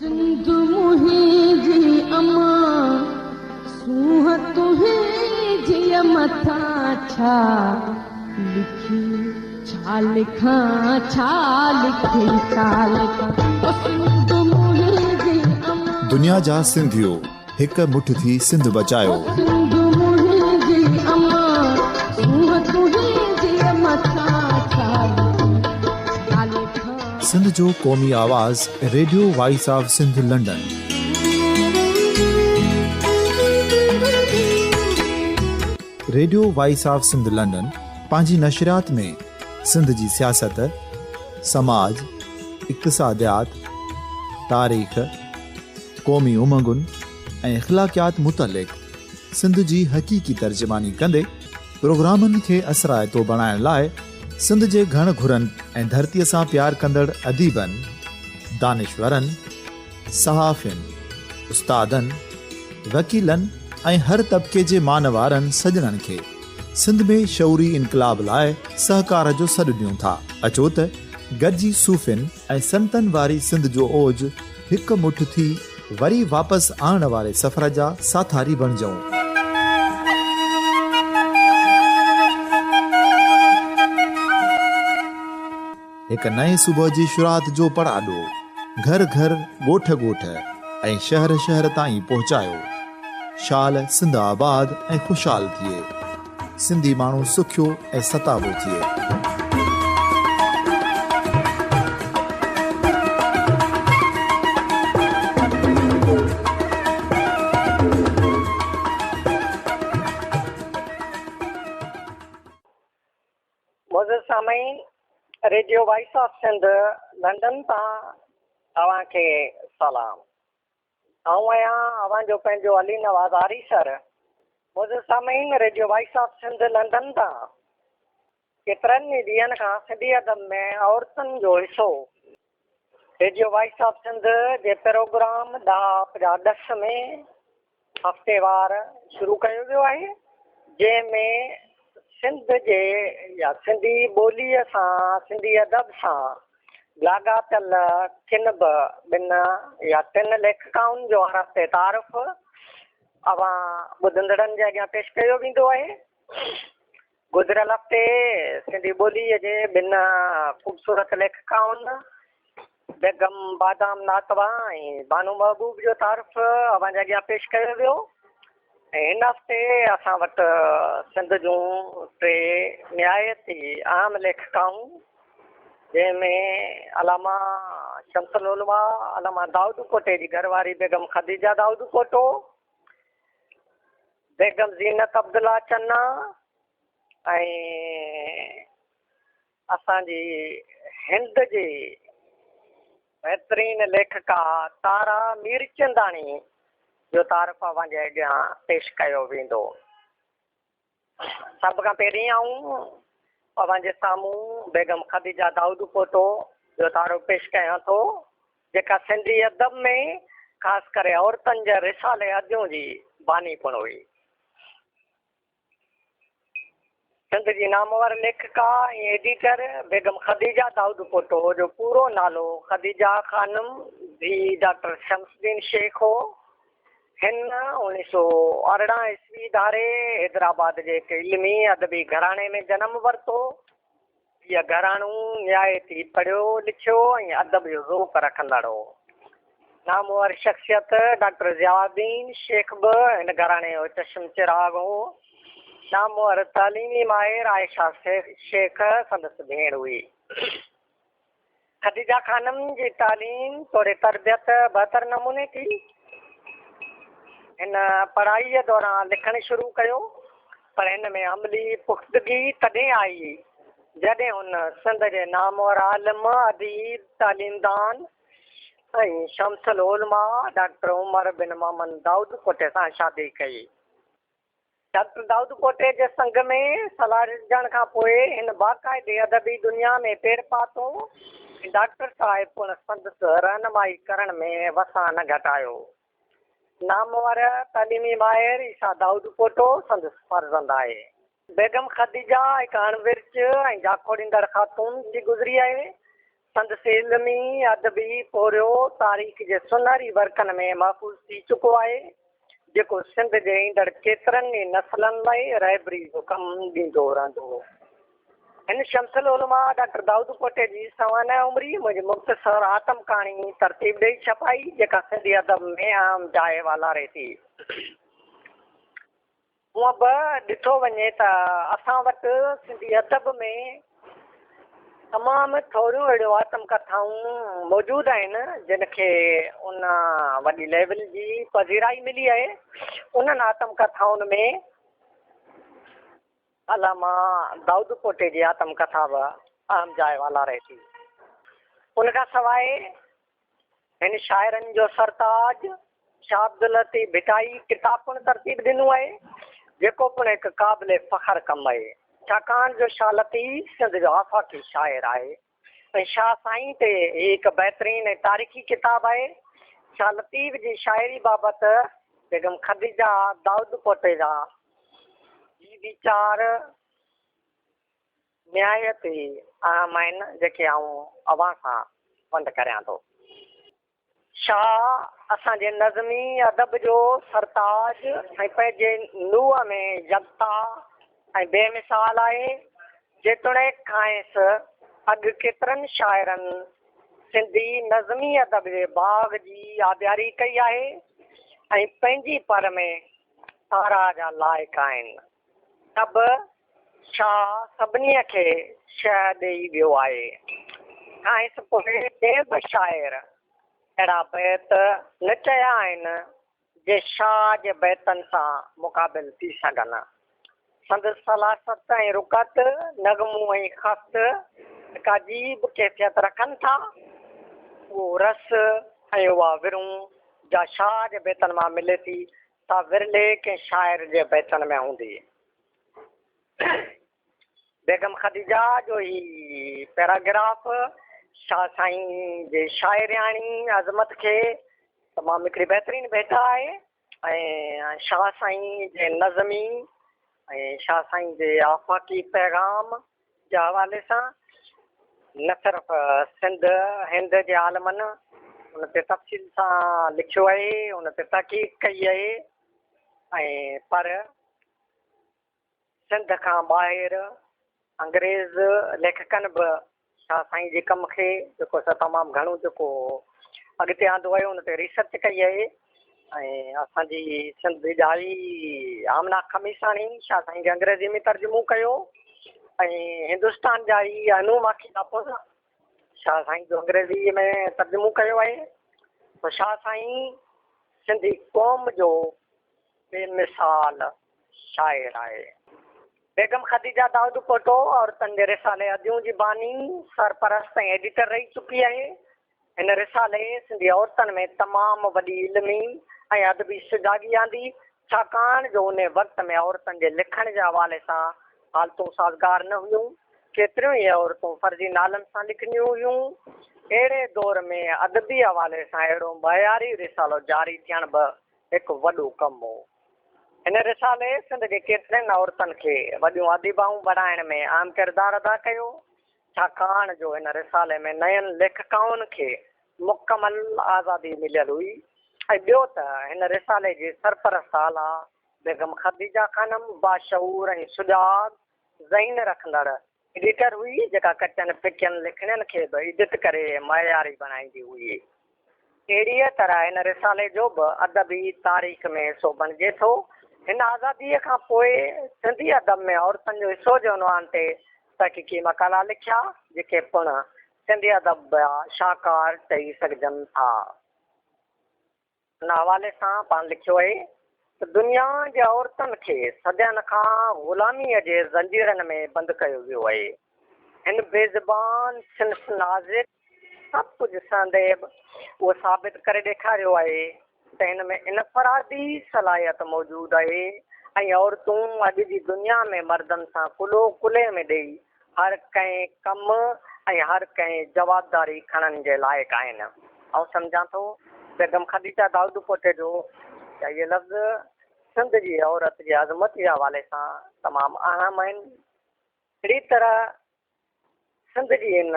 سنڌ منهنجي امان، سونهن تنهنجيء مٿان ڇا لکي، ڇا لکان، ڇا لکي، ڇا لکان، او سنڌ منهنجي امان. دنيا جا سنڌيو هڪ مٺ ٿي سنڌ بچايو. او سنڌ منهنجي امان، سونهن تنهنجيء مٿان ڇا لکي، ڇا لکان. سنڌ جو قومي آواز radio voice of Sindh London. Radio voice of Sindh London پنهنجي نشريات ۾ سنڌ جي سياست، سماج، اقتصاديات، تاريخ، قومي امنگن ۽ اخلاقيات متعلق سنڌ جي حقيقي ترجماني ڪندي پروگرامن کي اثرائتو بڻائڻ لاء سنڌ جي گهڻ گهرن ۽ ڌرتيء سان پيار ڪندڙ اديبن، دانشورن، صحافين، استادن، وڪيلن ۽ هر طبقي جي مان وارن سڄڻن کي سنڌ ۾ شعوري انقلاب لاء سهڪار جو سڏ ڏيون ٿا. اچو ته گڏجي صوفين ۽ سنتن واري سنڌ جو اوج هڪ مٺ ٿي وري واپس آڻڻ واري سفر جا ساٿاري بڻجئون. هڪ نئين صبح جي شروعات جو پڙاڏو گهر گهر، ڳوٺ ڳوٺ ۽ شهر شهر تائين پهچايو. شال سنڌ آباد ۽ خوشحال ٿئي. سنڌي ماڻهو سکيو ۽ ستابو ٿئي. معزز سامعين، radio voice of Sindh London تان اوهان کي سلام. آئون آهيان اوهان جو پنهنجو علي نواز آريسر. معزز سامعين، radio voice of Sindh London تان ڪيترن ئي ڏينهن کان سنڌي ادب ۾ عورتن جو حصو ريڊيو وائس آف سنڌ جي پروگرام ڏاهپ جا ڏس ۾ هفتيوار شروع ڪيو ويو آهي، جنهن ۾ سنڌ جي يا سنڌي ٻوليء سان، سنڌي ادب سان لاڳاپيل ڪن به ٻن يا ٽن ليکڪائن جو هر هفتي تعارف اوهان ٻڌندڙن جي اڳيان پيش ڪيو ويندو آهي. گذريل هفتي سنڌي ٻوليء جي ٻن خوبصورت ليکڪائن بيگم بادام ناتوا ۽ بانو محبوب جو تعارف اوهان جي اڳيان پيش ڪيو ويو ۽ هن هفتي اسان وٽ سنڌ جون ٽي نهايت ئي اهم ليکڪائون جنهن ۾ علامه شمس العلماء علامه دائود پوٽي جي گهر واري بيگم خديجه دائود پوٽو، بيگم زينت عبدالله چنا ۽ اسان جي هند جي بهترين ليکڪا تارا ميرچنداڻي جو تعارف اوهان جي اڳيان پيش ڪيو ويندو. سڀ کان پهرين آئون اوهان جي سامهون بيگم خديجه دائود پوٽو جو تعارف پيش ڪيان ٿو، جيڪا سنڌي ادب ۾ خاص ڪري عورتن جي رسالي اديون جي باني پڻ هئي. سنڌ جي نامور ليکڪا ۽ ايڊيٽر بيگم خديجه دائود پوٽو جو پورو نالو خديجه خانم ڌيء ڊاڪٽر شمس الدين شيخ هو. هن 1918 عيسوي ڌاري حيدرآباد جي هڪ علمي ادبي گهراڻي ۾ جنم ورتو. هيء گهراڻو نهايت ئي پڙهيو لکيو ۽ ادب جو ذوق رکندڙ هو. نامور شخصيت ڊاڪٽر ضياء الدين شيخ به هن گهراڻي جو چشم چراغ هو. نامور تعليمي ماهر عائشه شيخ سندس ڀيڻ هئي. خديجه خانم جي تعليم توڙي تربيت بهتر نموني ٿي. هن پڙهائيء دوران لکڻ شروع ڪيو، پر هن ۾ عملي پختگي تڏهن آئي، جڏهن هن سنڌ جي نامور عالم، اديب، تعليمدان ۽ شمس العلماء ڊاڪٽر عمر بن محمد دائود پوٽي سان شادي ڪئي. ڊاڪٽر دائود پوٽي جي سنگ ۾ سلهاڙجڻ کان پوء هن باقاعدي ادبي دنيا ۾ پير پاتو ۽ ڊاڪٽر صاحب پڻ سندس رهنمائي ڪرڻ ۾ وسان نه گهٽايو. نامور تعليمي ماهر عيسيٰ دائود پوٽو سندس فرزند آهي. بيگم خديجه هڪ اڻ ورچ ۽ جاکوڙيندڙ خاتون ٿي گذري آهي. سندس علمي ادبي پورهيو تاريخ جي سونهري ورقن ۾ محفوظ ٿي چڪو آهي، جيڪو سنڌ جي ايندڙ ڪيترن ئي نسلن لاء رهبري جو ڪم ڏيندو رهندو. هن شمس العلماء ڊاڪٽر دائود پوٽي جي سوانح عمري منهنجي مختصر آتم ڪهاڻي ترتيب ڏئي ڇپائي، جيڪا سنڌي ادب ۾ اهم جاء والاري ٿي. هونء به ڏٺو وڃي ته اسان وٽ سنڌي ادب ۾ تمام ٿوريون اهڙيون آتم ڪٿائون موجود آهن جن کي ان وڏي ليول جي پذيرائي ملي آهي. انهن آتم ڪٿائن ۾ علامه دائود پوٽي جي آتم ڪٿا به اهم جاء والاري ٿي. ان کان سواء هن شاعرن جو سرتاج شاهه عبداللطيف ڀٽائي ڪتاب پڻ ترتيب ڏنو آهي، جيڪو پڻ هڪ قابل فخر ڪم آهي، ڇاڪاڻ جو شاهه لطيف سنڌ جو آفاقي شاعر آهي ۽ شاهه سائين تي هي هڪ بهترين ۽ تاريخي ڪتاب آهي. شاهه لطيف جي شاعري بابت بيگم خديجه دائود پوٽي جا هي ويچار نهايت ئي اهم آهن، جيڪي آئون اوهان سان ونڊ ڪريان ٿو. شاهه اسان جي نظمي ادب جو سرتاج ۽ پنهنجي نوع ۾ يڪتا ۽ بي مثال آهي. جيتوڻيڪ کانئس اڳ ڪيترن شاعرن سنڌي نظمي ادب جي باغ جي آبياري ڪئي آهي ۽ پنهنجي پر ۾ ساراهه جا لائق آهن، ته به شاهه سڀني کي شهه ڏيئي ويو آهي. کانئس پوء ڪنهن به شاعر اهڙا بيت نه چيا آهن، جي شاهه جي بيتن سان مقابل ٿي سگهن. سندس سلاست ۽ رقت، نغمو ۽ خفت هڪ عجيب ڪيفيت رکن ٿا. اهو رس ۽ اها ورون جا شاهه جي بيتن مان ملي ٿي، سا ورلي ڪنهن شاعر جي بيتن ۾ هوندي. بيگم خديجه جو هي پيراگراف شاهه سائين جي شاعرياڻي عظمت کي تمام هڪڙي بهترين ڀيٽا آهي ۽ شاهه سائين جي نظمي ۽ شاهه سائين جي آفاقي پيغام جي حوالي سان نه صرف سنڌ هند جي عالمن ان تي تفصيل سان لکيو آهي ان تي تحقيق ڪئي آهي ۽ پر سنڌ کان ٻاهر انگريز ليکڪن به شاهه سائين جي ڪم کي جيڪو سو تمام گهڻو جيڪو اڳتي آندو آهي ان تي ريسرچ ڪئي آهي ۽ اسان جي سنڌ ڄائي آمنا خميساڻي شاهه سائين کي انگريزي ۾ ترجمو ڪيو ۽ هندستان ڄائي انو ماکيجا پڻ شاهه سائين جو انگريزي ۾ ترجمو ڪيو آهي ته شاهه سائين سنڌي قوم جو بي مثال شاعر آهي. بيگم خديجه دائود پوٽو عورتن جي رسالي اديون جي باني، سرپرست ۽ ايڊيٽر رهي چڪي آهي. هن رسالي سنڌي عورتن ۾ تمام وڏي علمي ۽ ادبي سجاڳي آندي، ڇاڪاڻ جو انهي وقت ۾ عورتن جي لکڻ جي حوالي سان حالتون سازگار نه هيون. ڪيتريون ئي عورتون فرضي نالن سان لکنديون هيون. اهڙي دور ۾ ادبي حوالي سان اهڙو معياري رسالو جاري ٿيڻ به هڪ وڏو ڪم هو. هن رسالي سنڌ جي ڪيترين عورتن کي وڏيون اديبائون بڻائڻ ۾ اهم ڪردار ادا ڪيو، ڇاڪاڻ جو هن رسالي ۾ نين ليکڪائن کي مڪمل آزادي مليل هئي ۽ ٻيو ته هن رسالي جي سرپرست اعليٰ بيگم خديجه خانم باشعور ۽ سجاڳ ذهين رکندڙ ايڊيٽر هئي، جيڪا ڪچن ڦڪين لکڻين کي به ايڊٽ ڪري معياري بڻائيندي هئي. اهڙيء طرح هن رسالي جو به ادبي تاريخ ۾ حصو بڻجي ٿو. هن آزاديء کان پوء سنڌي ادب ۾ عورتن جو حصو جي عنوان تي تحقيقي مقالا لکيا، جيڪي پڻ سنڌي ادب جا شاهڪار چئي سگهجن ٿا. ان حوالي سان پاڻ لکيو اهي ته دنيا جي عورتن کي صدين کان غلاميء جي زنجيرن ۾ بند ڪيو ويو اهي. هن بي زبان صنف نازڪ سڀ ڪجهه سهندي به اهو ثابت ڪري ڏيکاريو اهي ته هن ۾ انفرادي صلاحيت موجود اهي ۽ عورتون اڄ جي دنيا ۾ مردن سان ڪلهو ڪلهي ۾ ڏئي هر ڪنهن ڪم ۽ هر ڪنهن جوابداري کڻڻ جي لائق آهن. آئون سمجهان ٿو بيگم خديجه دائود پوٽي جو اهي لفظ سنڌ جي عورت جي عظمت جي حوالي سان تمام اهم آهن. اهڙي طرح سنڌ جي هن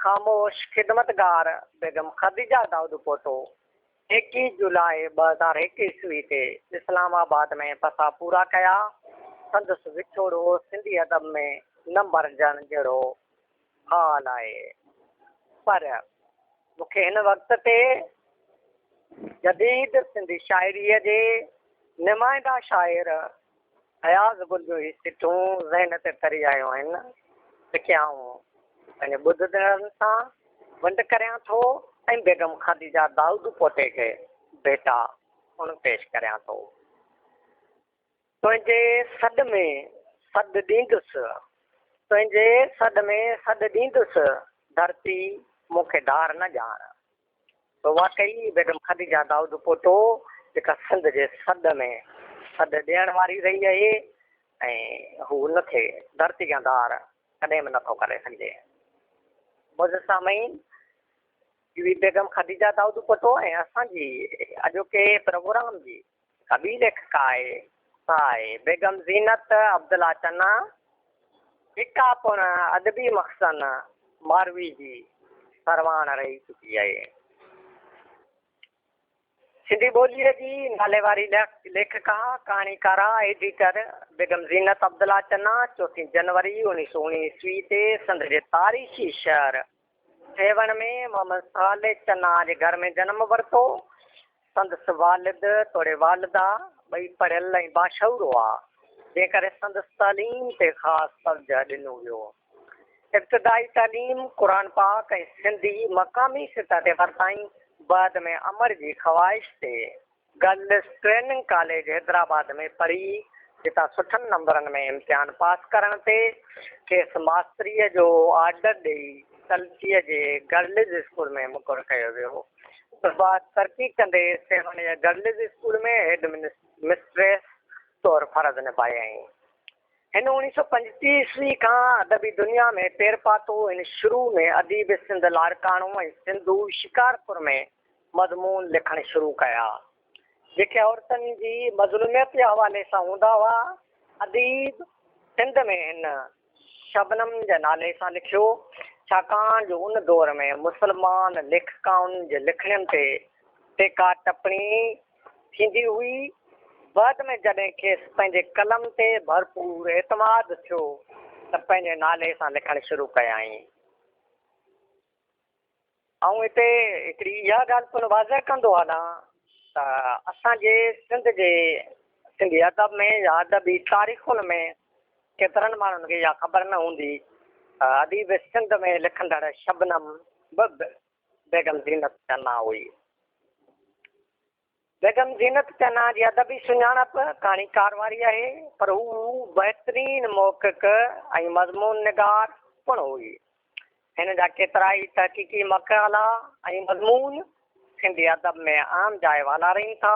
خاموش خدمتگار بيگم خديجه دائود پوٽو ايڪيهه جولاء 2001 عيسوي تي اسلام آباد ۾ پساهه پورا ڪيا. سندس وڇوڙو سنڌي ادب ۾ نه ڀرجڻ جهڙو خال آهي. پر مون کي هن وقت تي جديد سنڌي شاعريء جي نمائنده شاعر اياز گل جون هي سٽون ذهن تي تري آيون آهن، جيڪي آئون پنهنجي ٻڌندڙن سان ونڊ ڪريان ٿو ۽ بيگم خديجه دائود پوٽي کي ڀيٽا پڻ پيش ڪريان ٿو. تنهنجي سڏ ۾ سڏ ڏيندس، تنهنجي سڏ ۾ سڏ ڏيندس، ڌرتي مون کي ڌار نه ڄاڻ. ته واقعي بيگم خديجه دائود پوٽو جيڪا سنڌ جي سڏ ۾ سڏ ڏيڻ واري رهي آهي ۽ هو ان کي ڌرتي کان ڌار ڪڏهن به نٿو ڪري سگهجي. معزز سامعين! هئي بيگم خديجه دائود پوٽو ۽ اسان جي اڄوڪي پروگرام جي جيڪا ٻي ليکڪا آهي سا آهي بيگم زينت عبدالله چنا، جيڪا پڻ ادبي مخزن ماروي جي سرواڻ رهي چڪي آهي. سنڌي ٻوليء جي ناليواري ليکڪا، ڪهاڻيڪارا، ايڊيٽر بيگم زينت عبدالله چنا چوٿين جنوري اوڻيهه سو اوڻيهه عيسوي تي سنڌ جي تاريخي شهر سيوهڻ ۾ محمد صالح چنا جي گهر ۾ جنم ورتو. سندس والد توڙي والده ٻئي پڙهيل ۽ باشعور هئا، جنهن ڪري سندس تعليم تي خاص توجهه ڏنو ويو. ابتدائي تعليم قرآن پاڪ ۽ سنڌي مقامي سطح تي ورتائين. بعد ۾ امڙ جي خواهش تي گرلس ٽريننگ ڪاليج حيدرآباد ۾ پڙهي، جتان سٺن نمبرن ۾ امتحان پاس ڪرڻ تي کيس ماستريء جو آرڊر ڏئي ڪلچيء جي گرلز اسڪول ۾ مقرر ڪيو ويو. ان بعد ترقي ڪندي سيوهڻ جي گرلز اسڪول ۾ هيڊ مسٽريس طور فرض نڀايائين. هن اوڻيهه سو پنجٽيهه عيسوي کان ادبي دنيا ۾ پير پاتو. هن شروع ۾ اديب سنڌ لاڙڪاڻو ۽ سنڌو شڪارپور ۾ مضمون لکڻ شروع ڪيا، جيڪي عورتن جي مظلوميت جي حوالي سان هوندا هئا. اديب سنڌ ۾ هن شبنم جي نالي سان لکيو، ڇاڪاڻ جو ان دور ۾ مسلمان ليکڪائن جي لکڻين تي ٽيڪا ٽپڻي ٿيندي هئي. بعد ۾ جڏهن کيس پنهنجي قلم تي ڀرپور اعتماد ٿيو ته پنهنجي نالي سان لکڻ شروع ڪيائين. آئون هتي هڪڙي اها ڳالهه پڻ واضح ڪندو هلان ته اسان جي سنڌ جي سنڌي ادب ۾ يا ادبي تاريخن ۾ ڪيترن ماڻهن کي اها خبر نه هوندي ته اديب سنڌ ۾ لکندڙ شبنم به بيگم زينت چنا هئي. بيگم زينت چنا جي ادبي سڃاڻپ ڪهاڻيڪار واري آهي پر هو بهترين محقق ۽ مضمون نگار پڻ هئي. هن جا ڪيترائي تحقيقي مقالا ۽ مضمون سنڌي ادب ۾ اهم جاء والارين ٿا.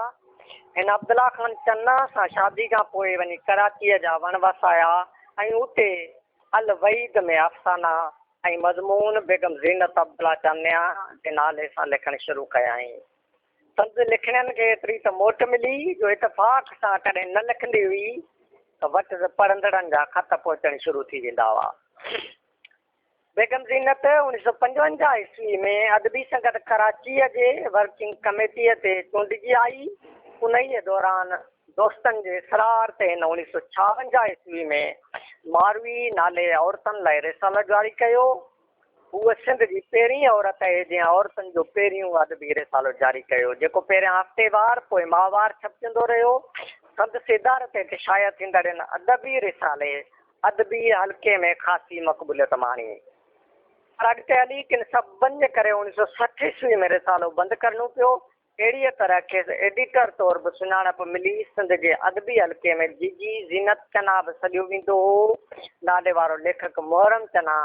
هن عبدالله خان چنا سان شادي کان پوء وڃي ڪراچيء جا وڻ وسايا ۽ اتي الوحيد ۾ افسانا ۽ مضمون بيگم زينت عبدالله چنا جي نالي سان لکڻ شروع ڪيائين. سندس لکڻين کي ايتري ته موٽ ملي جو اتفاق سان ڪڏهن نه لکندي هئي ته وٽس پڙهندڙن جا خط پهچڻ شروع ٿي ويندا هئا. بيگم زينت 1955 عيسوي ۾ ادبي سنگت ڪراچيء جي ورڪنگ ڪميٽيء تي چونڊجي آئي. انهيء دوران دوستن جي اصرار تي هن 1956 عيسوي ۾ ماروي نالي عورتن لاء رسالو جاري ڪيو. هوء سنڌ جي پهرين عورت آهي جنهن عورتن جو پهريون ادبي رسالو جاري ڪيو، جيڪو پهريان هفتيوار پوء ماهوار ڇپجندو رهيو. سندس ادارت هيٺ شايع ٿيندڙ هن ادبي رسالي ادبي حلقي ۾ خاصي مقبوليت ماڻي. پر اڳتي هلي ڪن سببن جي ڪري 1960 عيسوي ۾ رسالو بند ڪرڻو پيو. اهڙيء طرح کيس ايڊيٽر طور به سڃاڻپ ملي. سنڌ جي ادبي حلقي ۾ جيجي زينت چنا به سڏيو ويندو هو. ناليوارو ليکڪ محرم چنا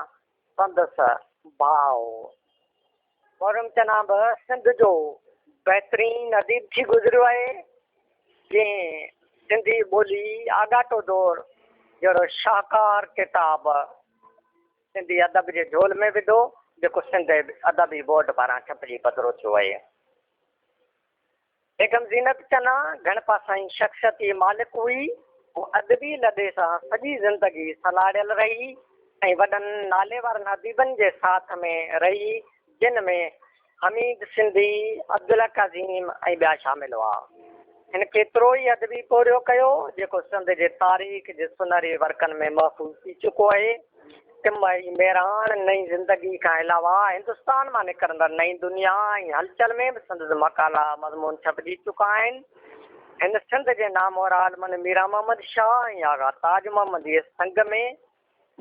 سندس ڀاء هو. محرم چنا به سنڌ جو بهترين اديب ٿي گذريو آهي، جنهن سنڌي ٻولي آڳاٽو دور جهڙو شاهڪار ڪتاب سنڌي ادب جي جهول ۾ وڌو، جيڪو سنڌ ادبي بورڊ پاران ڇپجي پڌرو ٿيو آهي. بيگم زينت چنا گهڻ پاسائين شخصيت جي مالڪ هئي. هوء ادبي لڏي سان سڄي زندگي سلهاڙيل رهي. ۽ وڏن ناليوارن اديبن جي ساٿ ۾ رهي، جن ۾ حميد سنڌي، عبدالحق عظيم ۽ ٻيا شامل هئا. هن ڪيترو ئي ادبي پورهيو ڪيو، جيڪو سنڌ جي تاريخ جي سونهري ورقن ۾ محفوظ ٿي چڪو آهي. ٽماهي مهراڻ، نئين زندگي کان علاوه هندستان مان نڪرندڙ نئين دنيا ۽ هلچل ۾ به سندس مقالا، مضمون ڇپجي چڪا آهن. هن سنڌ جي نامور عالمن ميران محمد شاهه ۽ آغا تاج محمد جي سنگ ۾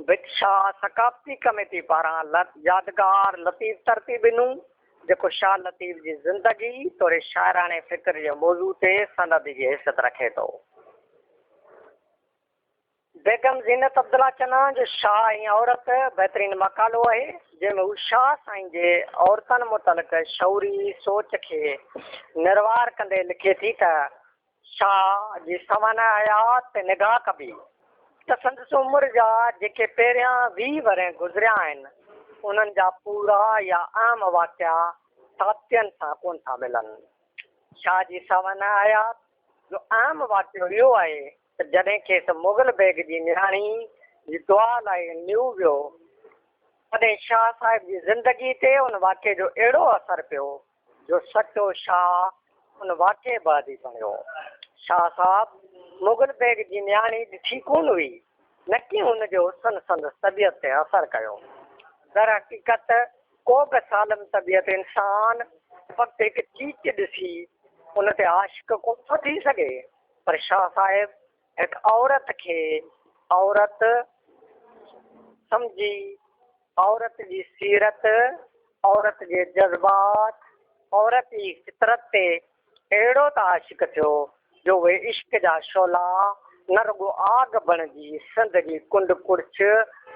ڀٽ شاهه ثقافتي ڪميٽي پاران يادگار لطيف ترتيب ڏنو، جيڪو شاهه لطيف جي زندگي توڙي شاعراڻي فڪر جي موضوع تي سند جي حيثيت رکي ٿو. بيگم زينت عبدالله چنا جو شاهه ۽ عورت بهترين مقالو آهي، جنهن ۾ هو شاهه سائين جي عورتن متعلق شعوري سوچ کي نروار ڪندي لکي ٿي ته، شاهه جي سوانح حيات تي نگاهه ڪبي ته سندس عمر جا جيڪي پهريان 20 ورهيه گذريا آهن، انهن جا پورا يا اهم واقعا ثابتين سان ڪونه ٿا ملن. شاهه جي سوانح حيات جو اهم واقعو اهو آهي ته جڏهن کيس مغل بيگ جي نياڻي جي دعا لاء نيو ويو، تڏهن شاهه صاحب جي زندگي تي ان واقعي جو اهڙو اثر پيو جو سچو شاهه ان واقعي بعد ئي بڻيو. شاهه صاحب مغل بيگ جي نياڻي ڏٺي ڪونه هئي، نڪي هن جي حسن سندس طبيعت تي اثر ڪيو. درحقيقت ڪو به سالم طبيعت انسان فقط هڪ چيچ ڏسي ان تي عاشق ڪونه ٿو ٿي سگهي. پر شاهه صاحب هڪ عورت کي عورت سمجهي، عورت جي سيرت، عورت جي جذبات، عورت جي فطرت تي اهڙو ته عاشق ٿيو جو اهي عشق جا شعلا نه رڳو آگ بڻجي سنڌ جي ڪنڊ ڪڙڇ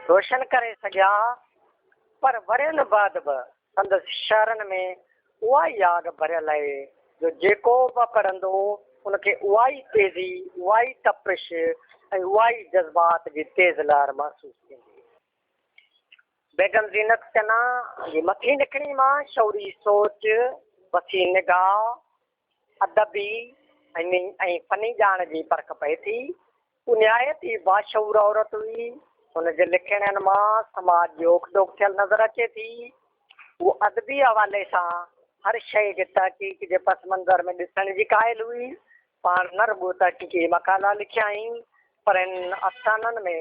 روشن ڪري سگهيا پر ورهين بعد به سندس شعرن ۾ اها ئي آگ ڀريل آهي جو جيڪو به پڙهندو ان کي اها ئي تيزي، اها ئي تپش ۽ اها ئي جذبات جي تيز لهر محسوس ٿيندي. بيگم زينت چنا جي مٿين لکڻي مان شعوري سوچ، وسيع نگاهه، ادبي ۽ فني ڄاڻ جي پرک پئي ٿي. هوء نهايت ئي باشعور عورت هئي. هن جي لکڻين مان سماج جي اوک ڊوک ٿيل نظر اچي ٿي. هوء ادبي حوالي سان هر شيء کي تحقيق جي پس منظر ۾ ڏسڻ جي قائل هئي. پاڻ نه رڳو تحقيقي مقالا لکيائين، پر هن افسانن ۾.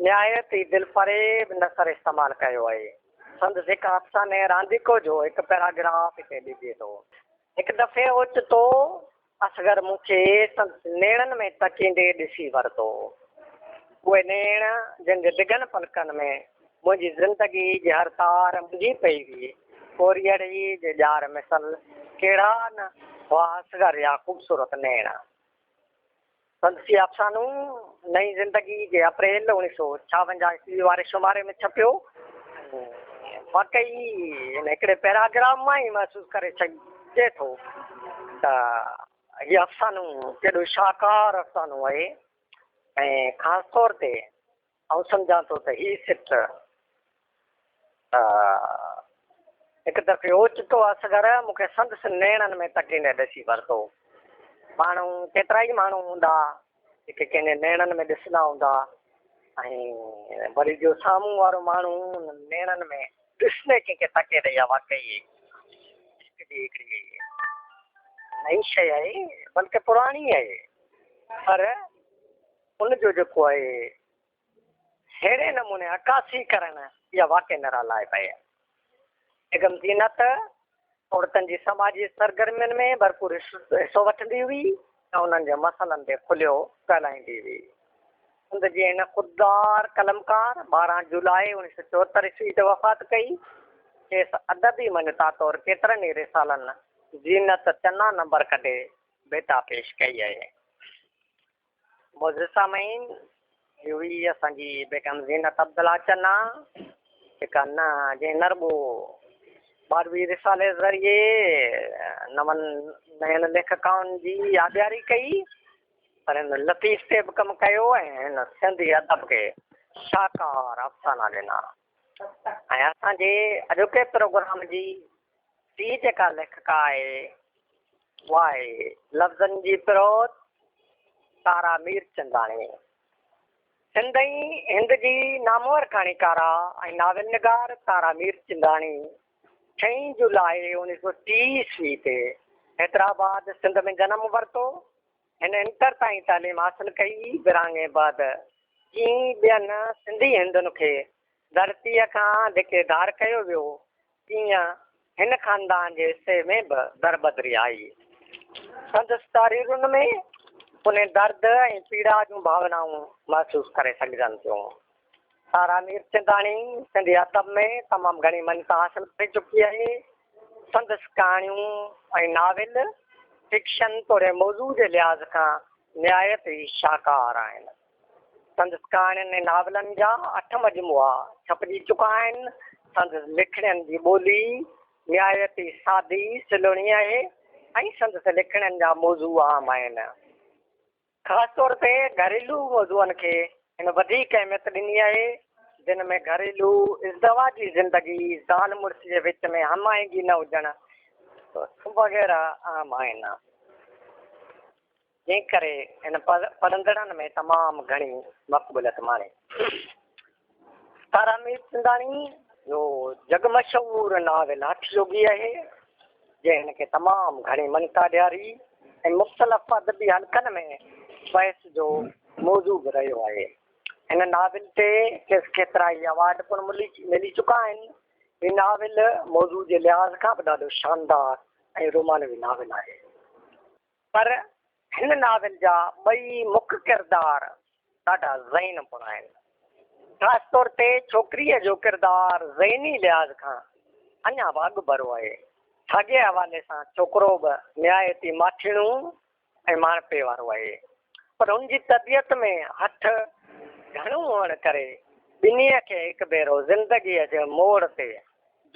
نهايت ئي دلفريب نثر استعمال ڪيو آهي. سندس هڪ افساني رانديڪو جو هڪ پيراگراف هتي ڏجي ٿو. هڪ دفعي اوچتو اصغر مون کي سندس نيڻن ۾ تڪيندي ڏسي ورتو. اهي نيڻ جن جي ڊگهن پلڪن ۾ منهنجي زندگي جي هر تار منجهي پئي هئي، ڪوريئڙي جي ڄار مثل ڪهڙا نه هئا اصغر جا خوبصورت نيڻ. سندس هي افسانو نئين زندگي جي اپريل 1956 عيسوي واري شماري ۾ ڇپيو ۽ واقعي هن هڪڙي پيراگراف مان ئي محسوس ڪري سگهجي ٿو ته هي افسانو ڪيڏو شاهڪار افسانو آهي ۽ خاص طور تي آئون سمجهان ٿو ته هي سٽ هڪ دفعي اوچتو اصغر مون کي سندس نيڻن ۾ تڪيندي ڏسي ورتو. ماڻهو ڪيترائي ماڻهو هوندا جيڪي ڪنهن جي نيڻن ۾ ڏسندا هوندا ۽ وري جو سامهون وارو ماڻهو انهن نيڻن ۾ ڏسندي ڪنهن کي تڪي ته اها واقعي عشق جي هڪڙي نئين شيء آهي بلڪه پراڻي آهي پر ان جو جيڪو آهي ههڙي نموني عڪاسي ڪرڻ اها واقعي نرالائي پئي. بيگم زينت عورتن جي سماجي سرگرمين ۾ ڀرپور حصو وٺندي هئي ۽ انهن جي مسئلن تي کليو ڳالهائيندي هئي. سنڌ جي هن خوددار قلمڪار 12 جولاء 1974 عيسوي تي وفات ڪئي. کيس ادبي مڃتا طور ڪيترن ئي رسالن زينت چنا نمبر ڪڍي ڀيٽا پيش ڪئي آهي. معزز سامعين هي هئي اسان جي بيگم زينت عبدالله چنا جيڪا نه جنهن نه رڳو ٻاروي رسالي ذريعي نون نين ليکڪائن جي آبياري ڪئي پر هن لطيف تي به ڪم ڪيو ۽ هن سنڌي ادب کي شاهڪار افسانا ڏنا ۽ اسان جي اڄوڪي پروگرام جي ٽي جيڪا ليکڪا آهي اها آهي لفظن جي پروت تارا ميرچنداڻي. سنڌ ۽ هند جي نامور ڪهاڻيڪارا ۽ ناول نگار تارا ميرچنداڻي ڇهين جولاء 1930 عيسوي تي حيدرآباد سنڌ ۾ جنم ورتو. هن انٽر تائين تعليم حاصل ڪئي. ورهاڱي بعد جيئن ٻين سنڌي هندن کي ڌرتيء کان ڌڪي ڌار ڪيو ويو، تيئن هن خاندان جي حصي ۾ به دربدري آئي. سندس تحريرن ۾ انهي درد ۽ پيڙا جون ڀاونائون محسوس ڪري سگهجن ٿيون. تارا ميرچنداڻي سنڌي ادب ۾ تمام گهڻي مڃتا حاصل ڪري چڪي آهي. سندس ڪهاڻيون ۽ ناول فڪشن توڙي موضوع جي لحاظ کان نهايت ئي شاهڪار آهن. سندس ڪهاڻين ۽ ناولن جا اٺ مجموعا ڇپجي چڪا آهن. سندس لکڻين جي ٻولي نهايت ئي سادي، سلوڻي آهي ۽ سندس لکڻين جا موضوع عام آهن. خاص طور تي گهريلو موضوعن کي هن وڌيڪ اهميت ڏني آهي، جن ۾ گهريلو ازدواجي زندگي، زال مڙس جي وچ ۾ هم آهنگي نه هجڻ وغيره اهم آهن. جنهن ڪري هن پڙهندڙن ۾ تمام گهڻي مقبوليت ماڻي. تارا ميرچنداڻي جو جڳ مشهور ناول هٺ يوگي آهي، جنهن هن کي تمام گهڻي مڃتا ڏياري ۽ مختلف ادبي حلقن ۾ بحث جو موضوع به رهيو آهي. هن ناول تي کيس ڪيترائي ايوارڊ پڻ ملي چڪا آهن. هي ناول موضوع جي لحاظ کان به ڏاڍو شاندار ۽ رومانوي ناول آهي. پر هن ناول جا ٻئي مک ڪردار ڏاڍا ذهين پڻ آهن. خاص طور تي ڇوڪريء جو ڪردار ذهني لحاظ کان اڃا به اڳڀرو آهي. ساڳئي حوالي سان ڇوڪرو به نهايت ئي ماٺيڻو ۽ ماڻهپي وارو آهي. پر هن جي طبيعت ۾ هٺ گهڻو هئڻ ڪري ٻنهي کي هڪ ڀيرو زندگيء جي موڙ تي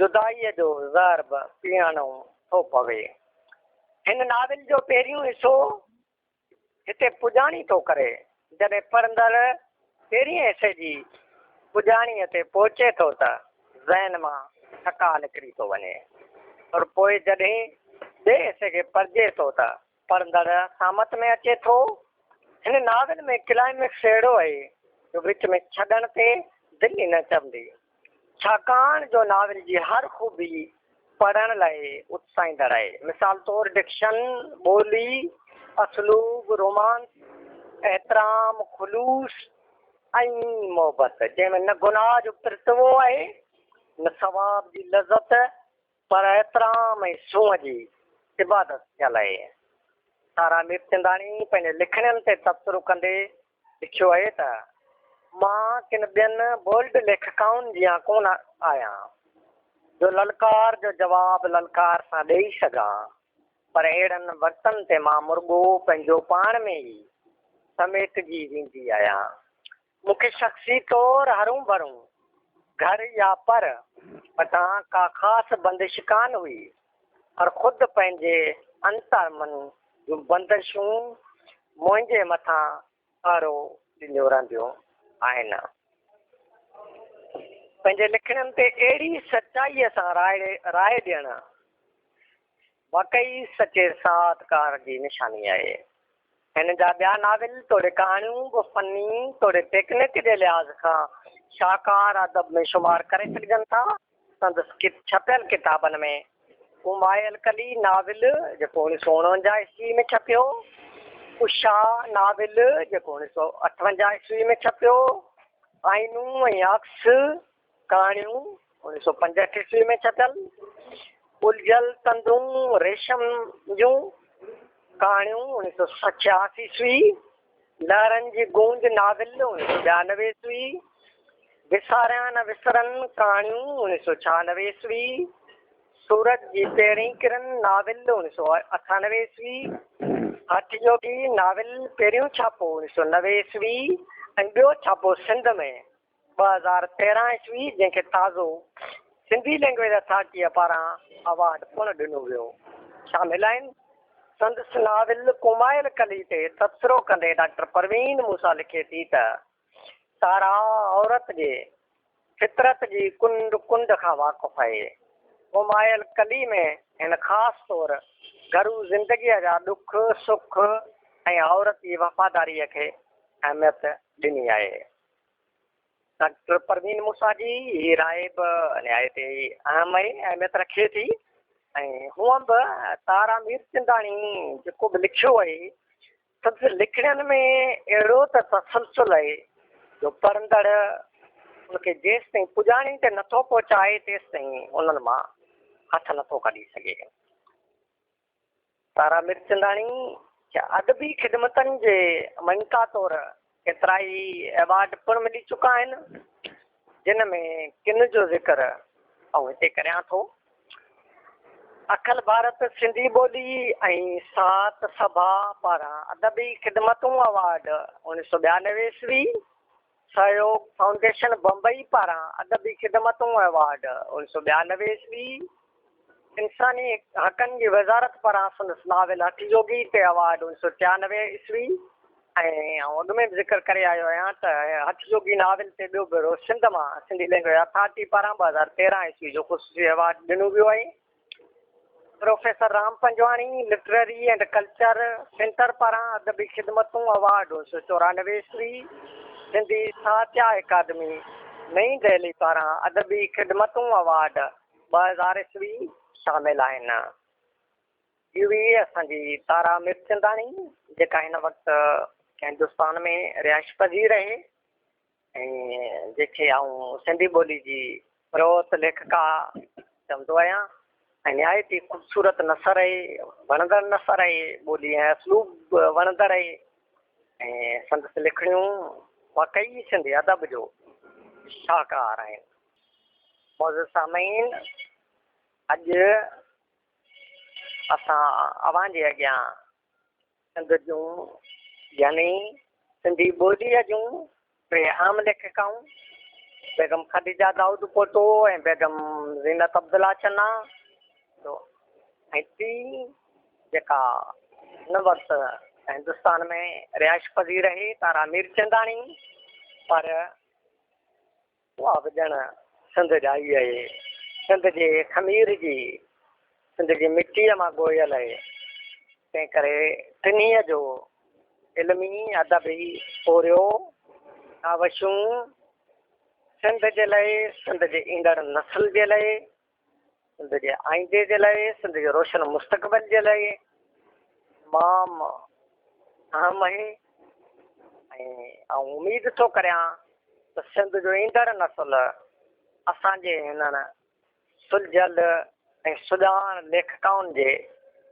جدائيء جو زهر به پيئڻو ٿو پوي. هن ناول جو پهريون حصو هتي پڄاڻي ٿو ڪري. جڏهن پڙهندڙ پهرين حصي جي پڄاڻيء تي پهچي ٿو ته ذهن مان ٿڪاء نڪري ٿو وڃي. پر پوء جڏهن ٻئي حصي کي پڙهجي ٿو ته پڙهندڙ سامت ۾ اچي ٿو. هن ناول ۾ ڪلائمڪس اهڙو آهي جو وچ ۾ ڇڏڻ تي دل ئي نه چوندي. ڇاڪاڻ جو ناول جي هر خوبي پڙهڻ لاء اتساهيندڙ آهي. مثال طور ڊڪشن، ٻولي، اسلوب، رومانس، احترام، خلوص ۽ محبت، جنهن ۾ نه گناهه جو پرتوو آهي، نه ثواب جي لذت، پر احترام ۽ سونهن جي عبادت ٿيل آهي. تارا ميرچنداڻي پنهنجي لکڻين تي تبصرو ڪندي لکيو آهي ته، مان ڪن ٻين بولڊ ليکڪائن جيان ڪونه آهيان، جو للڪار جو جواب للڪار سان ڏيئي سگهان، پر اهڙن وقتن تي مان مرڳو پنهنجو پاڻ ۾ ئي سميٽجي ويندي آهيان. مون کي شخصي طور هرون ڀرون گهر يا پر مٿان ڪا خاص بندش ڪانه هئي، پر خود پنهنجي انتر من جون بندشون منهنجي مٿان پهرو ڏينديون رهنديون آهن. پنهنجي لکڻين تي اهڙي سچائيء سان راء ڏيڻ واقعي سچي ساهتڪار جي نشاني آهي. هن جا ٻيا ناول توڙي ڪهاڻيون به فني توڙي ٽيڪنڪ جي لحاظ کان شاهڪار ادب ۾ شمار ڪري سگهجن ٿا. سندس ڇپيل ڪتابن ۾ ڪومايل ڪلي، ناول، جيڪو 1949 عيسوي ۾ ڇپيو، اشا، ناول، جيڪو 1958 عيسوي ۾ ڇپيو، آئينو ۽ عڪس، ڪهاڻيون، 1965 عيسوي ۾ ڇپيل، الجهيل تندون ريشم جون، ڪهاڻيون، 1986 عيسوي، لهرن جي گونج، ناول، 1992 عيسوي، وساريان نه وسرن، ڪهاڻيون، 1996 عيسوي، سورج جي پهرين ڪرن، ناول، 1998 عيسوي، هٺ يوگي، ناول، پهريون ڇاپو، 1990 عيسوي ۽ ٻيو ڇاپو سنڌ ۾، 2013 عيسوي جنهن کي تازو سنڌي لئنگئيج اٿارٽيء پاران ايوارڊ پڻ ڏنو ويو، شامل آهن. سندس ناول ڪومايل ڪلي تي تبصرو ڪندي ڊاڪٽر پروين موسيٰ لکي ٿي ته، تارا عورت جي فطرت جي ڪنڊ ڪنڊ کان واقف آهي. ڪومايل ڪلي ۾ هن خاص طور گهرو زندگيء جا ڏک سک ۽ عورت جي وفاداريء کي اهميت ڏني آهي. ڊاڪٽر پروين موسيٰ جي هي راء به نهايت ئي اهم ۽ اهميت رکي ٿي ۽ هونئن به تارا ميرچنداڻي جيڪو به لکيو آهي سندس لکڻين ۾ اهڙو ته تسلسل آهي جو پڙهندڙ ان کي جيستائين پڄاڻي تي نٿو پهچائي تيستائين انهن مان هٿ نٿو ڪڍي سگهي. تارا ميرچنداڻي کي ادبي خدمتن جي مڃتا طور ڪيترائي ايوارڊ پڻ ملي چڪا آهن، جن ۾ ڪن جو ذڪر آئون هتي ڪريان ٿو. اکل ڀارت سنڌي ٻولي ۽ ساهت سڀا پاران ادبي خدمتون ايوارڊ 1992 عيسوي، سهيوڳ فائونڊيشن بمبئي پاران ادبي خدمتون ايوارڊ 1992 عيسوي، انساني حقن جي وزارت پاران سندس ناول هٺ يوگي تي ايوارڊ 1993 عيسوي ۽ آئون اڳ ۾ به ذڪر ڪري آيو آهيان ته هٺ يوگي ناول تي ٻيو ڀيرو سنڌ مان سنڌي لينگويج اٿارٽي پاران 2013 عيسوي جو خصوصي ايوارڊ ڏنو ويو آهي. Professor Ram Panjwani literary and culture centre پاران ادبي خدمتون ايوارڊ 1994 عيسوي، سنڌي ساهتيه اڪادمي نئين دهلي پاران ادبي خدمتون ايوارڊ 2000 عيسوي شامل آهن. هي هئي اسان جي تارا ميرچنداڻي جيڪا هن وقت هندستان ۾ رهائش پذير آهي. ۽ جنهن کي آئون سنڌي ٻولي جي پروت ليکڪا چوندو آهيان ۽ نهايت ئي خوبصورت نثر آهي، وڻندڙ نثر آهي، ٻولي ۽ اسلوب به وڻندڙ آهي ۽ سندس لکڻيون واقعي سنڌي ادب جو شاهڪار آهن. معزز سامعين! اڄ اسان اوهان جي اڳيان سنڌ جون يعني سنڌي ٻوليء جون ٽي اهم ليکڪائون بيگم خديجه دائود پوٽو ۽ بيگم زينت عبدالله چنا ۽ ٽين جيڪا هن وقت هندستان ۾ رهائش پذير آهي تارا ميرچنداڻي پر اها به ڄڻ سنڌ ڄائي آهي، سنڌ جي خمير جي، سنڌ جي مٽيء مان ڳوهيل آهي، تنهن ڪري ٽنهي جو علمي ادبي پورهيو، ڪاوشون سنڌ جي لئه، سنڌ جي ايندڙ نسل جي لئه، سنڌ جي آئيندي جي لاء، سنڌ جي روشن مستقبل جي لاء تمام اهم آهي ۽ آئون اميد ٿو ڪريان ته سنڌ جو ايندڙ نسل اسان جي هنن سلجهيل ۽ سڄاڻ ليکڪائن جي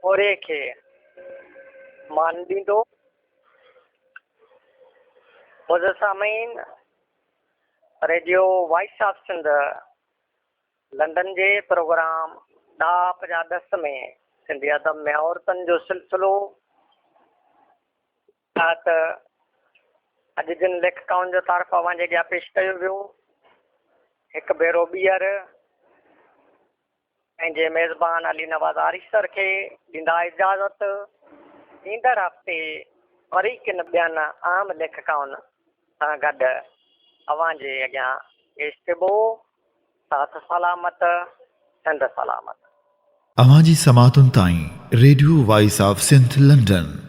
پورهيي کي مان ڏيندو. معزز سامعين، radio voice of Sindh London جي پروگرام ڏاهپ جا ڏس ۾ سنڌي ادب ۾ عورتن جو سلسلو تحت اڄ جن ليکڪائن جو تعارف اوهان جي اڳيان پيش ڪيو ويو، هڪ ڀيرو ٻيهر پنهنجي ميزبان علي نواز آريسر کي ڏيندا اجازت، ايندڙ هفتي وري ڪن ٻين اهم ليکڪائن سان گڏ اوهان جي اڳيان پيش ٿبو. ساٿ سلامت، سنڌ سلامت. اوهان جي سماعتن تائين radio voice of Sindh London.